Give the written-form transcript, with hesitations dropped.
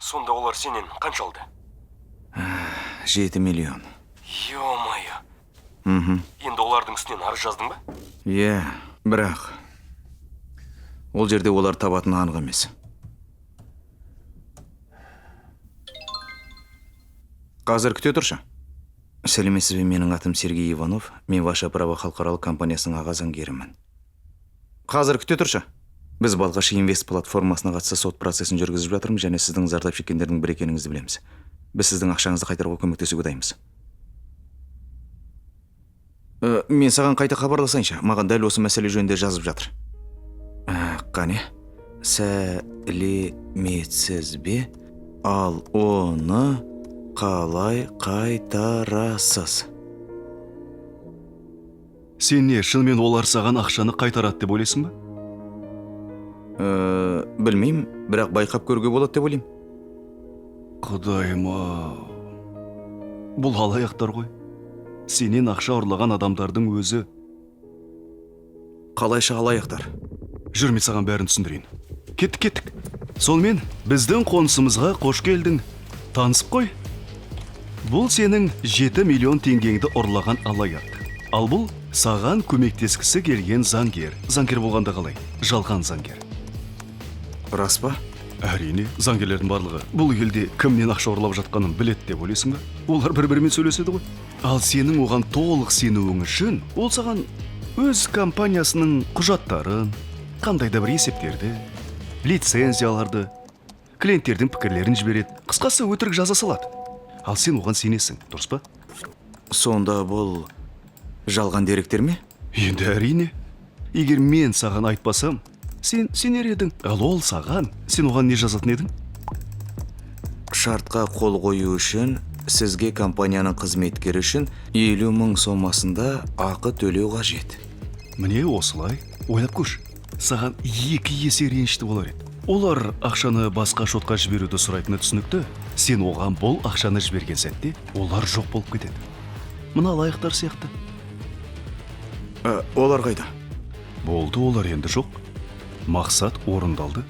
Сонда олар сенен қанша алды? 7 миллион. Ё-моё. Енді олардың үстінен арыз жаздың ба? Иә, бірақ ол жерде олар табатыны анық емес. Қазір күте тұршы. Сәлеметсіз бе, менің атым Сергей Иванов. Мен Ваша Право халықаралық компаниясының аға заңгерімін. Қазір күте тұршы. Біз Балқаш Инвест платформасына қатысты сот процесін жүргізіп жатырмыз және сіздің зардап шеккендердің бірі екеніңізді білеміз. Біз сіздің ақшаңызды қайтаруға көмектесуге дайынбыз. Мен саған қайта хабарласайыншы. Маған дәл осы мәселе жөнінде жазып жатыр. Қане? Сәлеметсіз бе? Ал оны қалай қайтарасыз? Сен не, шынымен олар саған ақшаны қайтарады деп ойлайсың ба? Білмеймін, бірақ байқап көруге болады деп ойлаймын. Құдайым-ау. Бұл алаяқтар ғой. Сенен ақша ұрлаған адамдардың өзі. Қалайша алаяқтар? Жүр, мен саған бәрін түсіндірейін. Кеттік, кеттік. Сонымен біздің қонысымызға қош келдің. Танысып қой. Бұл сенің 7 миллион теңгеңді ұрлаған алаяқ. Ал бұл саған көмектескісі келген заңгер. Заңгер болғанда қалай? Жалған заңгер. Рас па? Әрине, заңгерлердің барлығы бұл елде кімнен ақша ұрлап жатқанын біледі деп ойлайсың ба? Олар бір-бірімен сөйлеседі ғой. Ал сенің оған толық сенуің үшін ол саған өз компаниясының құжаттарын, қандай да бір есептерді, лицензияларды, клиенттердің пікірлерін жібереді. Қысқасы, өтірік жаза салады. Ал сен оған сенесің, дұрыс па? Сонда бұл жалған деректер ме? Енді әрине. Егер мен саған айтпасам, сен сенер едің. Ал ол саған, сен оған не жазатын едің? Шартқа қол қою үшін сізге компанияның қызметкері үшін 50 мың сомасында ақы төлеу қажет. Міне осылай ойлап көрші. Саған 2 есе ренішті болар еді. Олар ақшаны басқа шотқа жіберуді сұрайтыны түсінікті. Сен оған бұл ақшаны жіберген сәтте олар жоқ болып кетеді. Мына алаяқтар сияқты. Олар қайда? Болды, олар енді жоқ. Мақсат орындалды.